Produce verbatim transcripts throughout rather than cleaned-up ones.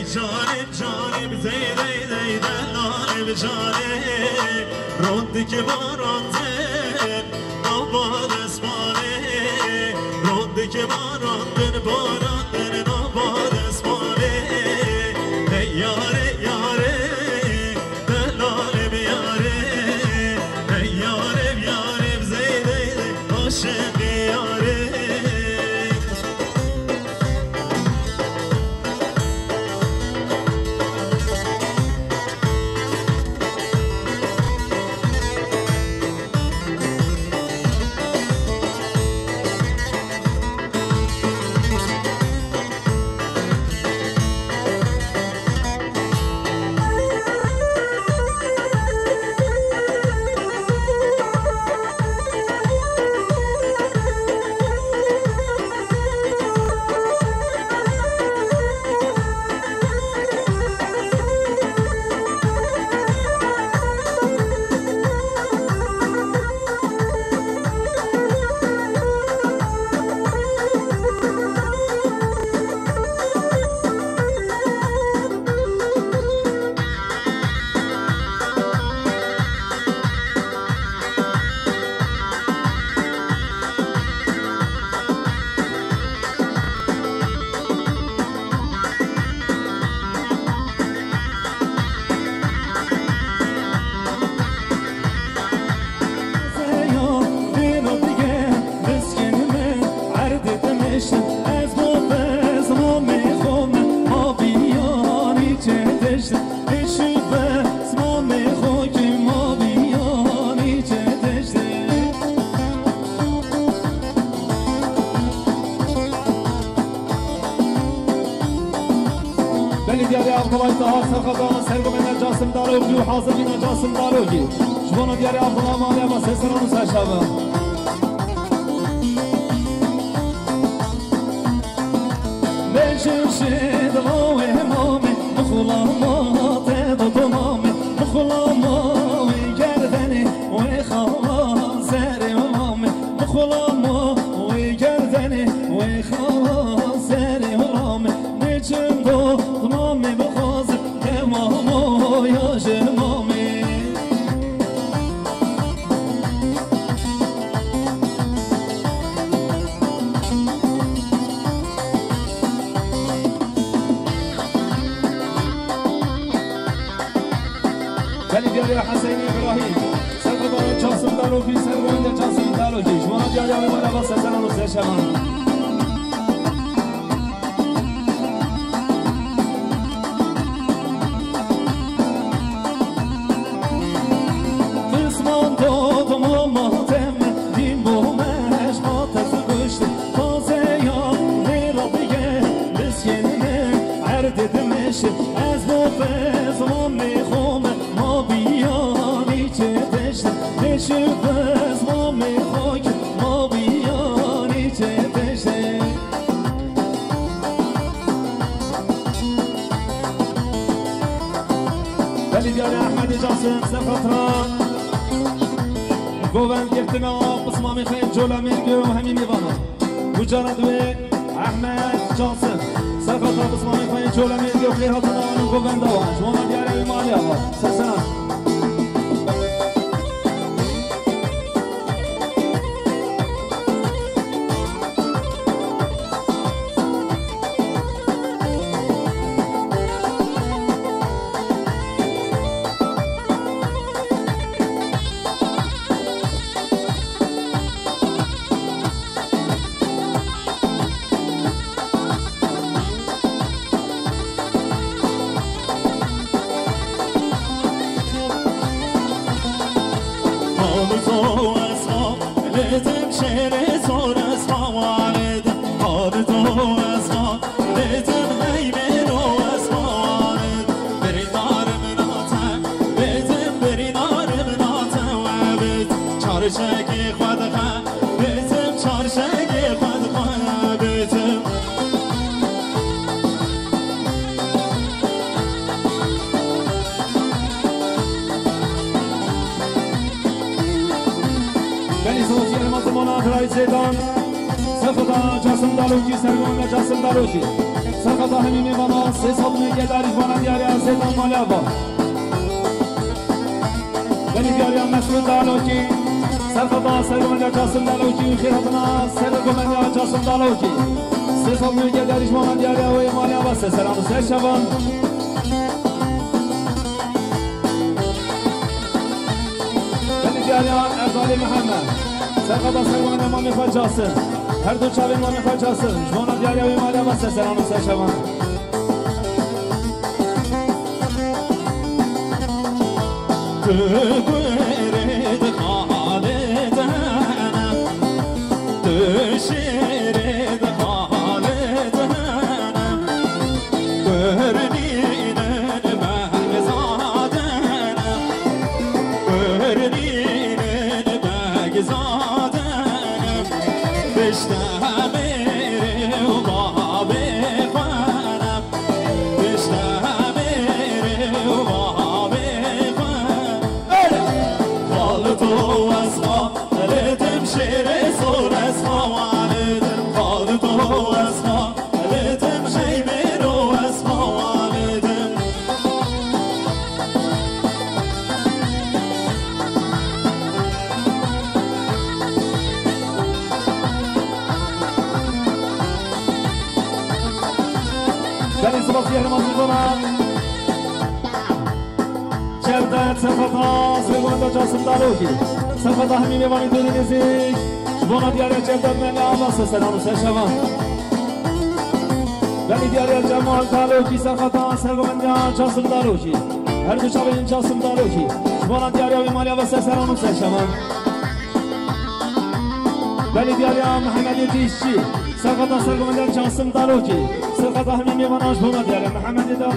Canim, canim, zey, zey, zey, delalim, canim. Rondikî barandin, nava desmalê. Rondikî barandin, barandin, nava desmalê. Hey yarê, yarê, delalim, yarê. Hey yarê, yarê, zey, zey, zey, aşiqî yarê. Belê diyarê Abdullah Taha serxeta sergomê me Casim Darokî û hazir bîna Casim Darokî. Ji bona diyarê Abdullah maliya me seseran û serşava. Bêjin şêdma wê mamê, mixulama te do do mamê, mixulama wê gerdenê, wê xala serê mamê, mixulama wê gerdenê, wê xala serê mamê, bêjin do do mamê bixwazim, te mamo ya ji mamê. Belê diyarê Heseyîn Îbrahîm, serxeta Casim Darokî, serwende Casim Darokî, ji wana diyarê Alimara va seseran û seşeman. Pisman dodma matem, dîn bo me ji xatir dikuşt. Tazeya lê ra bige, liskên me erdê dimeşt. Ez bo pez mamê xo me, ma biyanî çê deşt. Lê şi pez mamê xo ke, ma biyanî çê deşt. Belê diyarê Ehmedê Casim, ser xatira govend girtina pismamê xwe Colemêrgê û hemî mêvana. Û cara duê Ehmed Casim, ser xatira pismamê xwe Colemêrgê û xêr hatina wan û govenda wan. Ji wana diyarê wî malê ava. Ser selam. Palito ez xwe lê tim şêrê zor ez xwe walê de. Palito ez xwe lê tim heymêlo ez xwe walê de. Birîndarê min a te, bê tim birîndarê min a te we bê tim. Çarşekê xwe dixe, bê tim çarşekê xwe dixe bê tim. Belê saziyê Matemona Xirayê Zêdan. Serxeta Casim Dalokî, sergona Casim Dalokî. Serxeta hemî mêvana, Sê sed mî gedarî ji bona diyariya Sêtan Malya ba. Belî diyariya Mesûd Dalokî, serxeta sergovendiya Casim Dalokî û xêrhatina sergovendiya Casim Dalokî. Sê sed mî gedarî ji bona diyariya wê Malya ba, ser seran û ser çavan. Belî diyariya Erdalê Mihemed, serxeta sergovendiya mamê xwe Casim. Her du çavên mamê xwe Casim, ji bona diyariya wê Malya ba, ser seran û ser çavan. Tu gurê di xalê te ne, tu şêrê di xalê te ne, gurnînin behzadene, gurnînin behzadene, pişte mêrê û bavê xwe ne. Pişte mêrê û bavê xwe. Xalito ez xalêtim şêrê zor ez xalêtim. Xalito ez xalêtim şeybêro ez xalêtim. Belê spas yehre mazlûmana. Cevdet, serxeta sergovendiya Casim Dalokî. Serxeta hemî mêvanî dûrî nêzîk. Ji bona diyariya Cevdet Mela, Allah ser seran û ser çavan. Belê diyariya Cemal Dalokî, serxeta sergovendiya Casim Dalokî. Her du çavên Casim Dalokî. Ji bona diyariya wê Malya ba, ser seran û ser çavan. Belê diyariya Mihemedê Dîşçî, serxeta sergovendiya Casim Dalokî, serxeta hemî mêvanan ji bona diyariya Mihemedê da.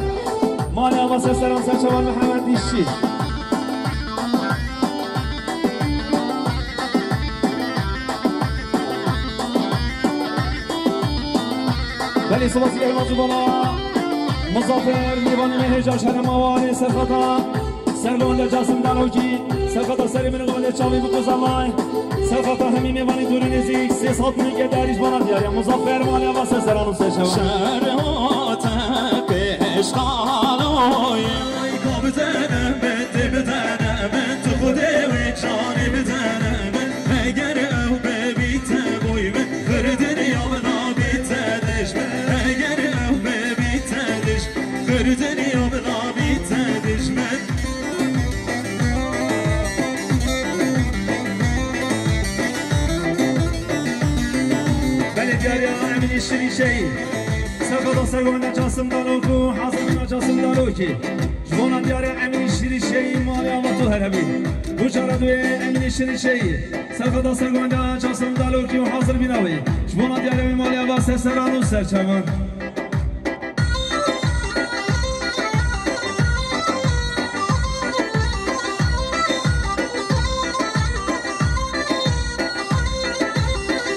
Malê ava ser seran ser çavan Mihemed Dîşçî. Belê sibasî gelmez bona Muzaffer, mêvanê me hêja şerema warê serxeta. Sergovendiya Casim Dalokî, serxeta serê min, xalê çavê bikuzanay. Serxeta hemî mêvanî dûrî nêzîk, sê sed mî gedarî ji bona diyariya Muzaffer, Malê ava ser seran û ser çavan. Şer hate pêş xaloyê. Ay, ka bidene min, tê bidene min, tu xudê wê canê bidene min. Eger ew bibîte boy min, vir dinya min nabîte dijmin. Eger ew bibîte dijmin, vir dinya min nabîte dijmin. Belê diyariya Emînî Şirîşeyî. Serxeta sergovendiya Casim Dalok û hazirina Casim Dalokî. Ji bona diyariya Emînî Şirîşeyî, Malê ava tu her hebî. Bu cara duyê Emînî Şirîşeyî. Serxeta sergovendiya Casim Dalokî û hazir bîna wê. Ji bona diyariya wê Malê ava ser seran û ser çavan.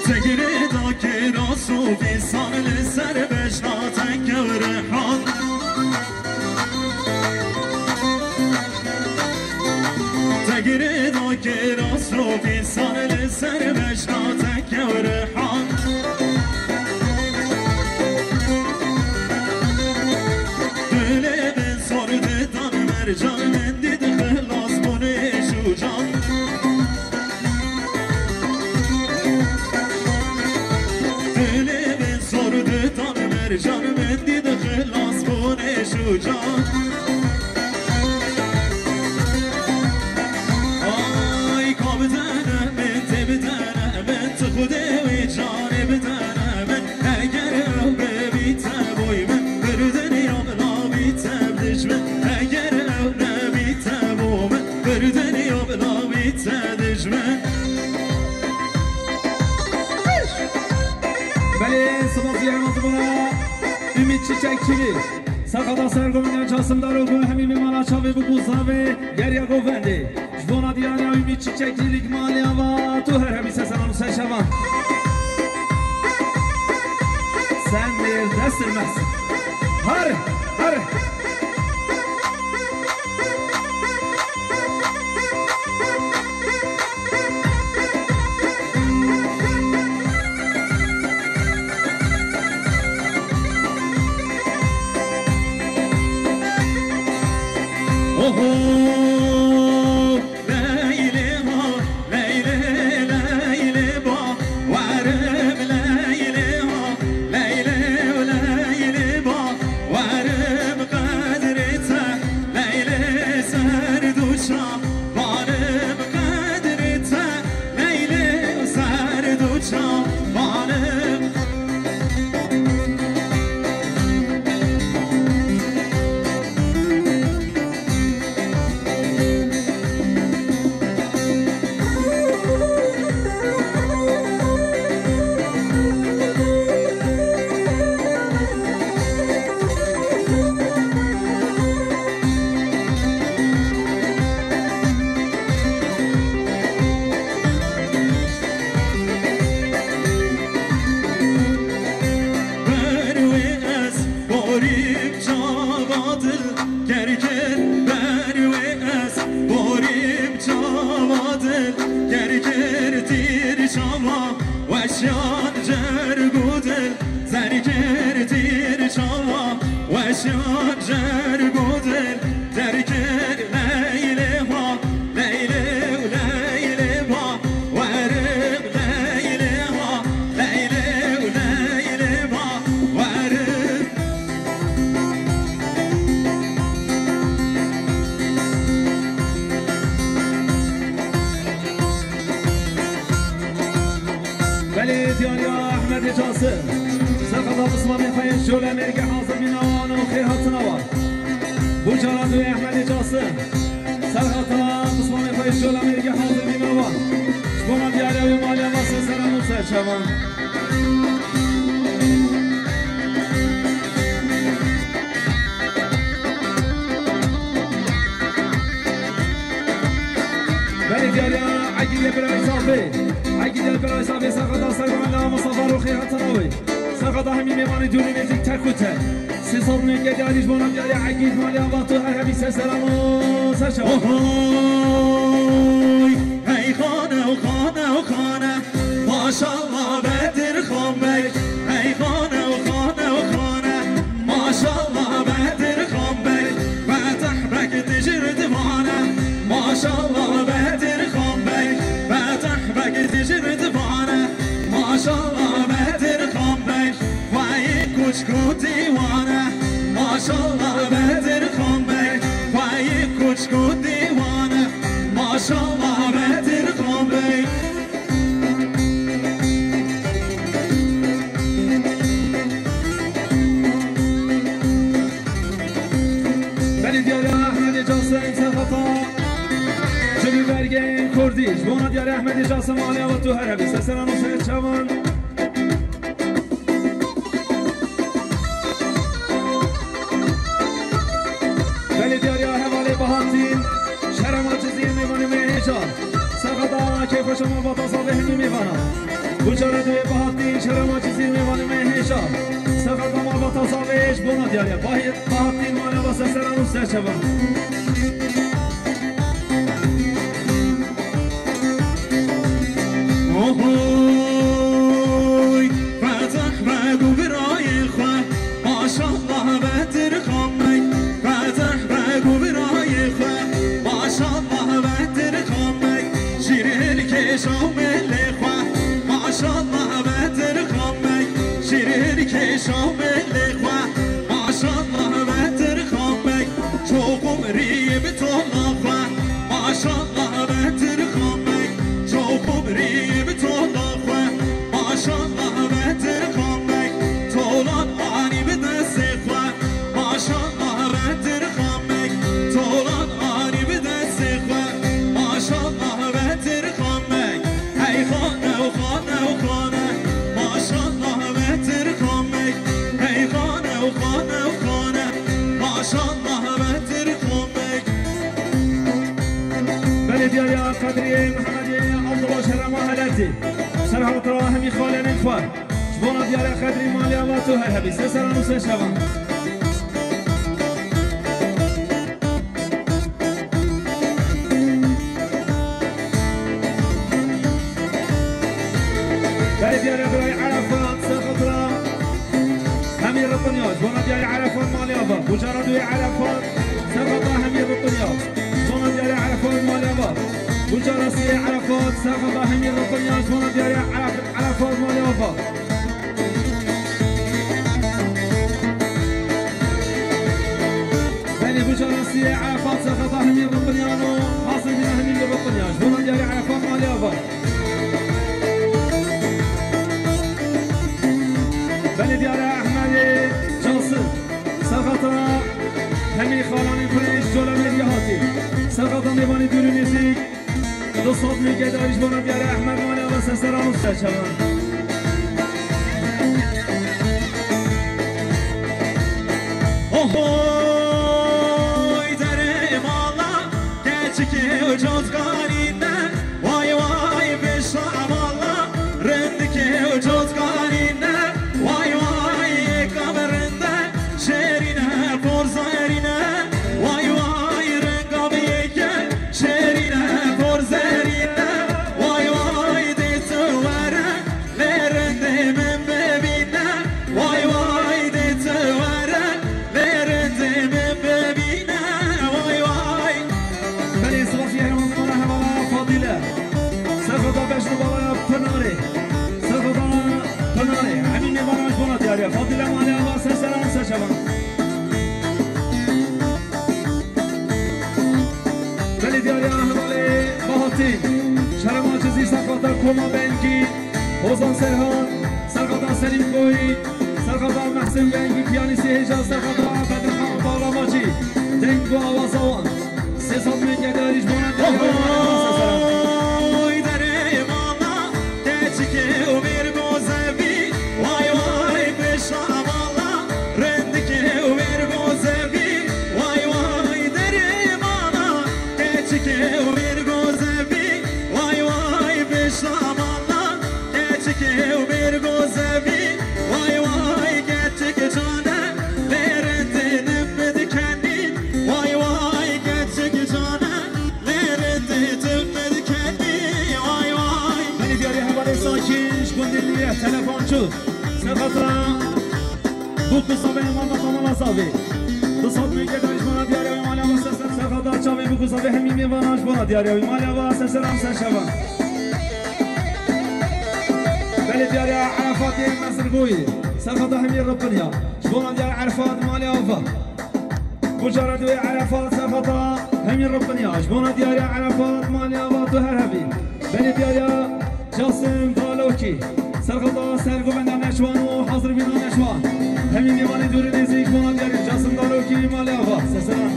Te girêdakê rast û vîsan li ser beşna te kewrihan. Te girêdakê rast û vîsan li ser beşna te kewrihan. Dilê min sor didan mercan min dî di xilas bûnê şûcan. Dilê min sor didan mercan min dî di xilas bûnê şûcan. Ay, ka bidene min, tê bidene min, tu xudê wê canê bidene min. Eger ew bibîte boy min, bir dinya min nabîte dijmin. Eger ew nebîte bo min, bir dinya min nabîte dijmin. Belê, sibasî hermazibana Ümit Çiçekçili. Serxeta sergovendiya Casim Dalok û hemî mêvana çavê bû ku zavê geriya govendê. Ji bona diyariya Ümit Çiçekçilik Malê ava tu her hebî ser seran û ser çavan. Sen mêr destir mehsin. Her, her. Leylê ha, leylê, leylê ba, werim leylê ha, leylê, leylê ba, werim qedrê te, leylê ser du çav, werim qedrê te, leylê ser du çav, werim. Ber wê ez borîm çava dil ker ker, ber wê ez borîm çava dil ker ker, tîr çava weşan cerg û dil, zerger tîr çava weşan cerg û dil, derkir leylê ha, leylê û leylê ba, werim leylê ha, leylê û leylê ba, werim. Belê diyariya Ehmedê Casim. Serqata pismamê xwe yên şole mêrge hazir bîna wan û xêr hatina wan. Bu cara duyê Ehmedê Casim. Serqata pismamê xwe yên şole mêrge hazir bîna wan. Ji bona diyariya wê maliya va ser seran û ser çavan. Belê diyariya Egîdê birayê Zafê. Egîdê birayê Zafê serqata servan la Mustafa Ruxê hatina wê. Serqata hemî mêvanê dûrî nêzik tek û tek. Sê sal nûke diyarî ji bona diyariya Egîd maliya va tu her hebî ser seran û ser çavan. Ohoy, hey xane û xane û xane. Maşallah Bedirxan Beg, hey xane û xane û xane. Maşallah Bedirxan Beg, Fetih Beg tijir divane. Maşallah Bedirxan Beg, Fetih Beg tijir divane. Maşallah Bedirxan Beg, xweyê kuçk û dîwane. Maşallah Bedirxan Beg, xweyê kuçk û dîwane. Maşallah Bedirxan Beg. Belê diyariya Ehmedê Casim serqata. Ji bi bergên Kurdî. Ji bona diyariya Ehmedê Casim maliya va tu her hebî ser seran û ser çavan. Belê diyariya hevalê Bahattin, şerema Cizîr mêvanê me hêja. Serqata keyfxweşa malbata Zafê hemî mêvana. Bu cara duyê Bahattin, şerema Cizîr mêvanê me hêja. Serqata malbata Zafê ji bona diyariya. Bahê-, Bahattin maliya va ser seran û ser çavan. Ohoy, Fetih Beg û birayê xwe, maşallah Bedirxan Beg. Fetih Beg û birayê xwe, maşallah Bedirxan Beg. Şîrkêşa û milê xwe, maşallah Bedirxan Beg. Şîrkêşa û milê xwe, maşallah Bedirxan Beg. Çoq umrî bi tola xwe, maşallah Bedirxan Beg. Çoq umrî bi tola xwe, maşallah Bedirxan Beg. Tolan anî bi destê xwe, maşallah Bedirxan Beg. Tolan anî bi destê xwe, maşallah Bedirxan Beg. Hey xane û xane û xane, maşallah Bedirxan Beg. Hey xane û xane û xane, maşallah Bedirxan Beg. Belê diyariya Qedriyê Mihemedê Abdullah şerema heletî. Serhatra hemî xalenên xwe. Ji bona diyariya Qedrî maliya va tu her hebî ser seran û ser çavan. Berê diyare birayê Erefat, serqatra hemî ripiniya. Ji bona diyare Erefat maliya va. Bu cara duyê Erefat, serqatra hemî ripiniya. Serxeta Hemî Rifin ya ji bona diyariya Eref-, Erefat malê Afa. Belê, bu cara siyê Erefat serxeta Hemî Rifin ya no, hazir bîne Hemî Rifin ya ji bona diyariya Erefat malê Afa. Belê, diyariya Ehmedê Casim. Serxeta Hemî xalanê kurê ji Colemêrgê hatî. Serxeta mêvanê dûr û nêzîk. Du sed mî gedarî ji bona diyare Ehmed Mane ve seseran û serçevan. Ohoy derê mala keçikê û cotkarî ne. Vay vay pêşa mala rindikê û cotkarî ne. Vay vay êka bi rinde şêrîne por zerîne. Vay vay renga bi yeke şêrîne, por zerîne. Vay vay dê tu were, lê rindê min bibîne. Vay vay dê tu were, lê rindê min bibîne. Vay vay. Belê, spas ye, hevalê me, hevala Fadîle. Serxeta Beşno, balaya Pinarê. Serxeta Pinarê. Hemî mêvanan ji bona diyariya Fadîle malê ava, serseran serçevan. Belê, diyariya hevalê Bahatî, Şerema Cizî, serxeta Koma Bengî, Hozan Serhan, serxeta Selîm Goyî, serxeta Mehsin Bengî, piyanîstê hêja, serxeta Bedirhan Bağlamacî, deng û awaza wan. Sê sed mî gedarî ji bona diyariya hevalê Bahatî, serseran. Oy derê mala keçikê û mêr gozevî. Vay vay pêşa mala rindikê û mêr gozevî. Vay vay derê mala keçikê û mêr gozevî. Vay vay pêşa mala keçikê û mêr gozevî. Vay vay keçik cane lê rindê din bidikenî. Vay vay keçik cane lê rindê din bidikenî. Vay vay. Belê, diyarê hevalê Sakîn ji gundê Lîye, telefonçû. Serxeta Bûk û Zavê, malbata mala Zavê. Du sed mî gedarî ji bona diyariya wî malê ava, serseran. Serxeta Çavê Bûk û Zavê, hemî mêvanan ji bona diyariya wî malê ava, serseran serçevan. Belê, diyariya Erefatê Mesirgoyî. Serxeta Hemî Rifin ya ji bona diyariya Erefat malê ava. Bu cara duyê Erefat serxeta Hemî Rifin ya ji bona diyariya Erefat malê ava tu her hebî. Belê, diyariya Casim Dalokî. Serxeta sergovenda neçwan û hazir bîna neçwan. Hemî mêvanê dûr û nêzîk ji bona diyariya Casim Dalokî malê ava. Serseran.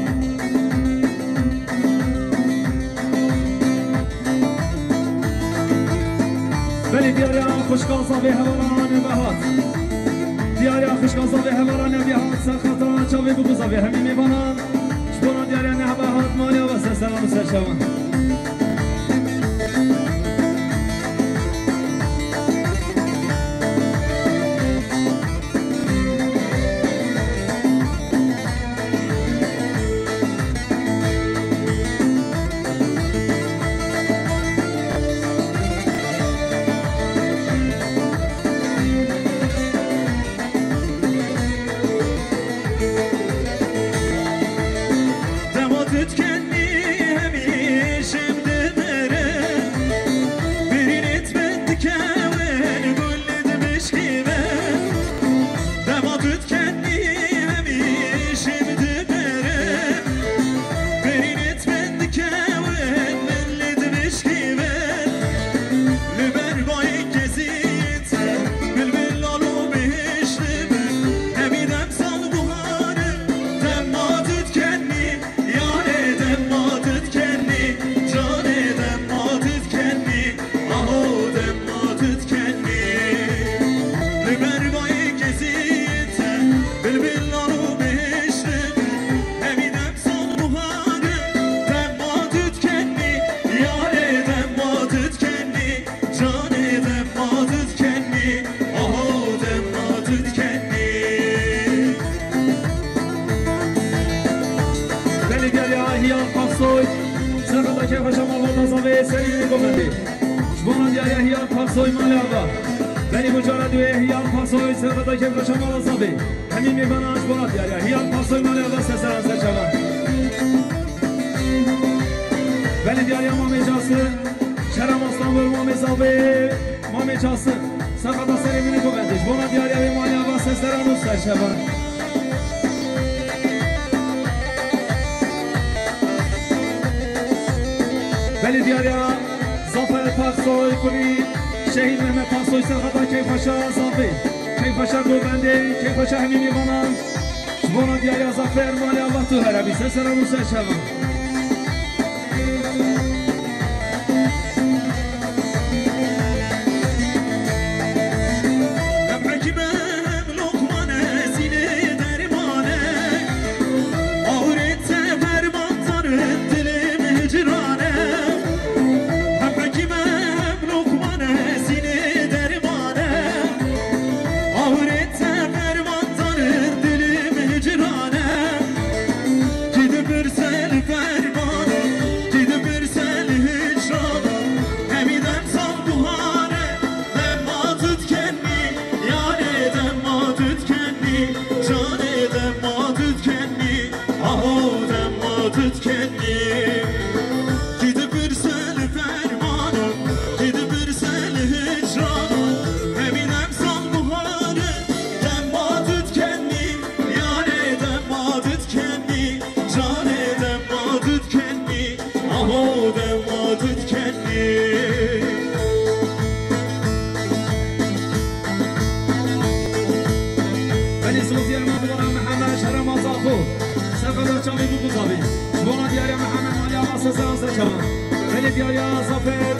Belê, diyariya xwişka Zavê hevala Nebehat. Diyariya xwişka Zavê hevala Nebehat. Serxeta Çavê Bûk û Zavê, hemî mêvanan ji bona diyariya Nebehat malê ava, serseran û serçevan. Dema tu dikenî hemîşim dimirim. Birînêt min dikewin gul dibişkîvin. Dema tu dikenî hemîşim dimirim. Birînêt min dikewin min lê dibişkîvin. Li ber bayê kezî te bilbil lalo bihişt dibin. Hemî dem sal buhar in, dema tu dikenî. Yarê dema tu dikenî, canê dema tu dikenî, aho dema tu dikenî. Li ber bayê kezî te bilbil lalo bihişt dibin. Hemî dem sal buhar in, dema tu dikenî. Yarê dema tu dikenî, canê dema tu dikenî, aho dema tu dikenî. Belê, diyariya Hiyal Paksoy, serxeta kêfxweşa malbata Zavê Selîmê Gomendî. Ji bona diyariya Hiyal Paksoy malê ava. Belê, bu cara duyê Hiyal Paksoy, serxeta kêfxweşa mala Zavê. Hemî mêvanan ji bona diyariya Hiyal Paksoy malê ava, serseran serçevan. Belê, diyariya Mamê Casim. Kerem Aslan Gurmamê Zavê, Mamê Casim, serqeta serê min ê govendê. Ji bona diyariya wê malê ava ser seran û ser çevan. Belê diyariya Zafer Paksoy, kurî Şehîd Mehmet Paksoy, serqeta Keyfeşa Zavê. Keyfeşa govendê, Keyfeşa hemî mêvanan. Ji bona diyariya Zafer, malê ava tu here bî, ser seran û ser çevan. Hem Hekîm e, hem Lokman e, zînê derman e. Ahurê te ferman tanê, dilê min hicran e. Hem Hekîm e, hem Lokman e, zînê derman e. Ahurê te ferman tanê, dilê min hicran e. Kî dipirse li fermana, kî dipirse li hicrana. Hemî dem sal buhar e, dema tu dikenî, yarê dema tu dikenî, canê dema tu dikenî, aho dema tu dikenî. Kî dipirse li fermana, kî dipirse li hicrana. Hemî dem sal buhar e, dema tu dikenî, yarê dema tu dikenî, canê dema tu dikenî, aho dema tu dikenî. Belê Sofiya Erman Duvara Mihemed, Şerema Zafo. Serqeta çavê bû bû zavê. Bona diyariya Mihemed Maliya Masa Seran Seçavan. Belê diyariya Zafer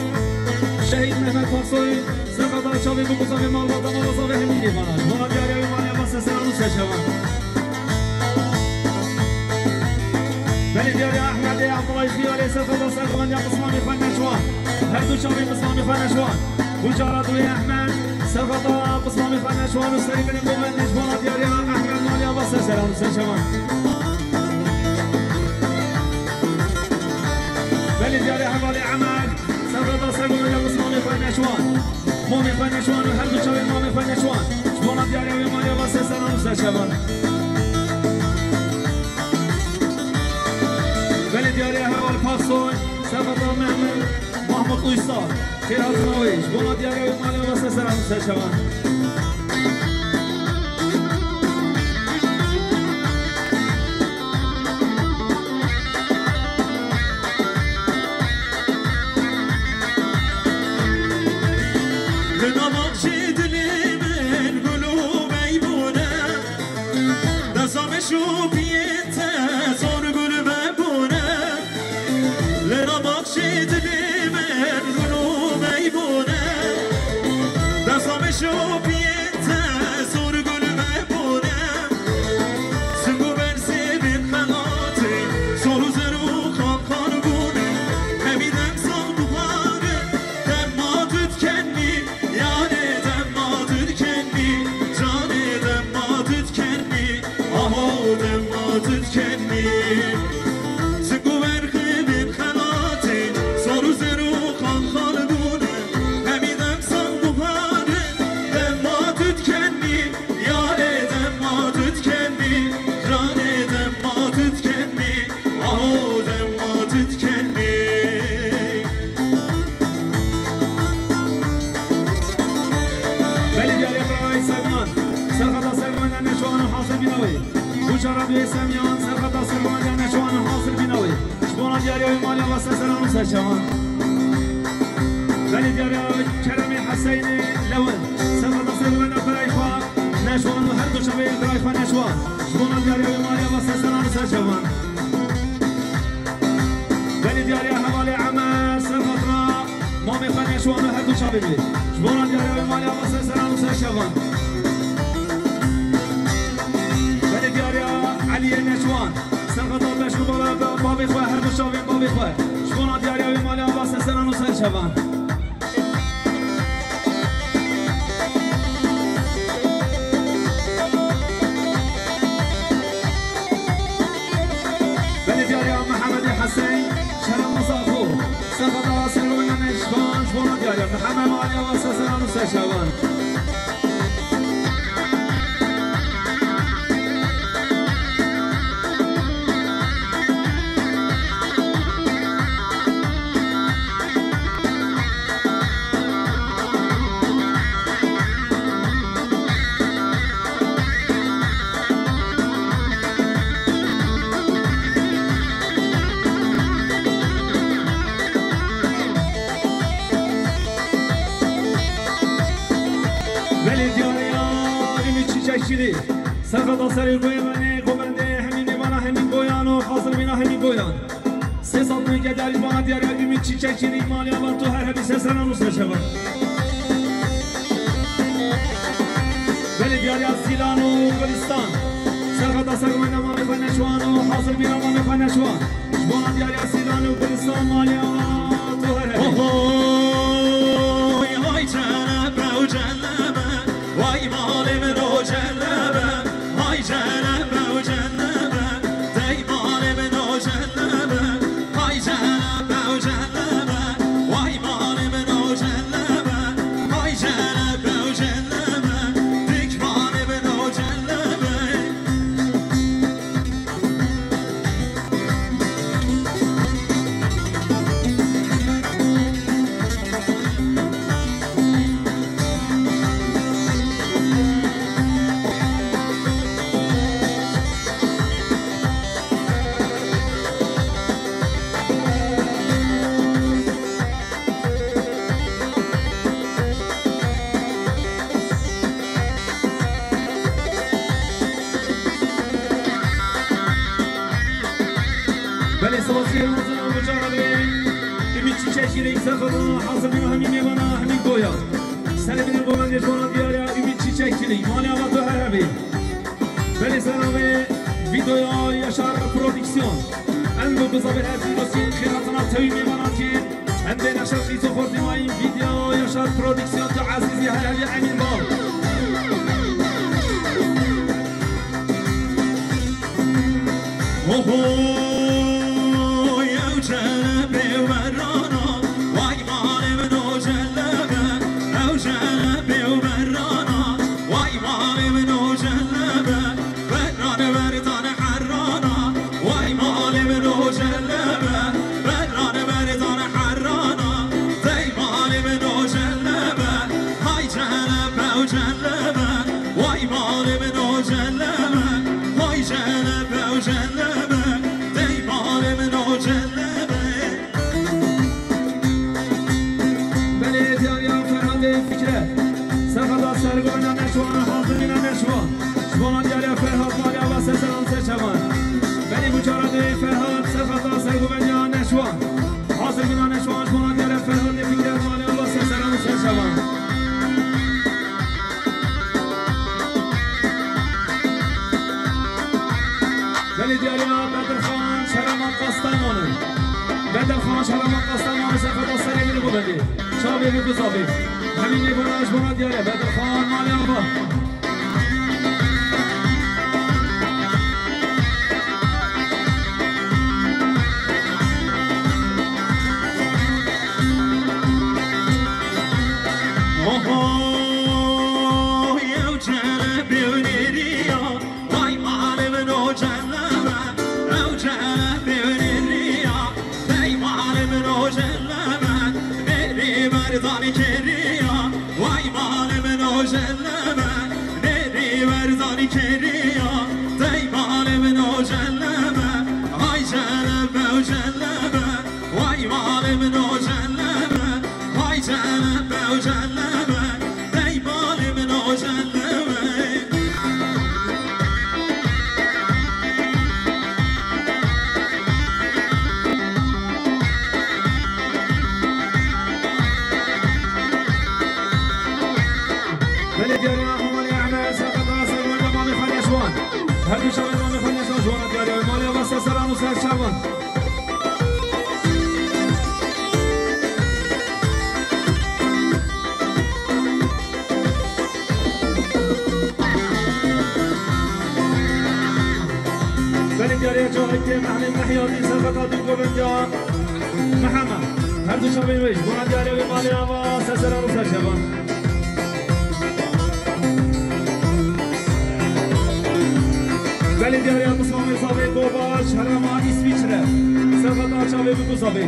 Şehîd Mehmet Paksoy. Serqeta çavê bû bû zavê malbata mala zavê hemî mêvana. Bona diyariya wê Maliya Masa Seran û Seçavan. Belê diyariya Ehmedê Abdullah Xiyalê, serqeta serqeta ya qismamê xwe neçwan. Her du çavê qismamê xwe neçwan. Bû cara duyê Ehmed, serqeta qismamê xwe neçwan û serê binê govendê ji bona diyariya Ehmed Maliya Masa Seran û Seçavan. Belê diyariya hevalê Emer, serqeta serqeta ya qismamê xwe neçwan. Mamê xwe neçwan û her du çavê mamê xwe neçwan. Ji bona diyariya wê Maliya Masa Seran û Seçavan. Belê diyariya heval Paksoy, serqeta Mehmet Mahmut Uysal. Xêr hatina wê. Ji bona diyariya wê Maliya Masa Seran û Seçavan. Li nav axçê dilê min gul û meybûn e. Desa meşûbiyê te zor gul vebûn e. Li nav axçê dilê min gul û meybûn e. Desa meşûbiyê te zor gul vebûn e. Sing û bersêvên xelatê, sor û zer û xan xan bûne. Hemî dem sal buhar e, dema tu dikenî, yarê dema tu dikenî, canê dema tu dikenî, aho dema tu dikenî. Sing û berxê bên xelatê, sor û zer û xan xan bûne. Hemî dem sal buhar e, dema tu dikenî, yarê dema tu dikenî, canê dema tu dikenî, aho dema tu dikenî. Belê diyariya birayê Semyan, serqeta serqeta neçwan û hazir bîna wê. Bû cara duyê Semyan, serqeta serqeta neçwan û hazir bîna wê. Ji bona diyariya wê Maliya Masa Seran û Seçavan. Belê diyariya Keremê Heseynê Lewin. Serqeta serqeta birayê xwe neçwan û her du çavê birayê xwe neçwan. Ji bona diyariya wê Maliya Masa Seran û Seçavan. Belê diyariya hevalê Emer, serqeta mamê xwe neçwan û her du çavê wê. Ji bona diyariya wê Maliya Masa Seran û Seçavan. Belê diyariya Eliyê Neçwan. Serqeta beş numara bavê xwe, her du çavên bavê xwe. Ji bona diyariya wê Maliya Masa Seran û Seçavan. Belê diyariya Mihemedê Heseyn, Şerema Zafo. Serqeta serqeta neçwan, ji bona diyariya Mihemed Maliya Masa Seran û Seçavan. Serxeta serê goyê me nê govendê hemî mêvana hemî goyan û hazir bîna hemî goyan. Sê sed mî ke derî bana diyar ya Ümit Çiçekçî, malê ava tu her hebî seseran û serşevan. Belê diyar ya Sîlan û Gulistan. Serxeta ser goyê me mamê xwe neşwan û hazir bîna mamê xwe neşwan. Ji bona diyar ya Sîlan û Gulistan, malê ava tu her hebî. Ohoy, ay cenebe û cenebe. Vay malê min o cenebe, hay cenebe û cenebe, dey malê min o cenebe, hay cenebe û cenebe, vay malê min o cenebe, hay cenebe û cenebe, dik malê min o cenebe. Belê sivasiyê mezin û micara wê Ümit Çiçekçî, serxeta hazir bîna hemî mêvana hemî goya. Serê bînê govendê ji bona diyar ya Ümit Çiçekçî, malê ava tu her hebî. Belê sera wê vîdeoya Yaşar Prodüksiyon. Em bi bizavê her vîdeosî xêratina tewî mêvanan kê. Em bê neşer qîzo xortîmayî vîdeo Yaşar Prodüksiyon tu ezîzî her hebî Emîn Bal. Oho, ew cenebê û berrana, vay malê min o cenebe, ew cenebê û berrana, vay malê min o cenebe, berran berdan herrana, vay malê min o cenebe, berran berdan herrana, dey malê min o cenebe, hay cenebe û cenebe. Vay malê min o cenebe, vay cenebe û cenebe, dey malê min o cenebe. Belê diyar ya Ferhadê Fikre, serxeta sergovena neşwana hazir bîna neşwa. Ji bona diyar ya Ferhad, malê ava seseran serşevan. Belê bu cara dê Ferhad, serxeta sergovena neşwa. Hazir bîna neşwan ji bona diyar ya Ferhadê Fikre, malê ava seseran serşevan. Belê diyar ya Bedirxan Şerema Kastamonu'nun. Bedirxan Şerema Kastamonu'nun serxeta serê min govendê. Çavê min bizavê. Hemî mêvana ji bona diyar ya Bedirxan, malê ava. Oho, ew cenebê û nêrî ya, vay malê min o cenebe, ew cenebê û nêrî ya, dey malê min o cenebe, nêrî berdanî kêrî ya, vay malê min o cenebe, nêrî berdanî kêrî ya, dey malê min o cenebe, hay cenebe û cenebe. Vay malê min o cenebe, vay cenebe û cenebe, dey malê min o cenebe. Belê diyar ya Hevalê Ehmed, serxeta sergovenda mamê xwe neşwan. Her du çavên mamê xwe neşwan ji wana diyar ya. Malê ava seseran û serşevan. Belê diyar ya Cahit Mehmet Mehyadî, serxeta du govend ya Mehema. Her du çavên wê ji bona diyar ya wê malê ava seseran û serşevan. Belê diyar ya Mismamê Zavê Gobaş, herêma Îsvîçre. Serxeta çavê min ku zavê.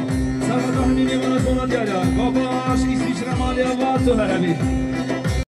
Serxeta hemî mêvana ji bona diyar ya. Gobaş, Îsvîçre, malê ava tu heremî.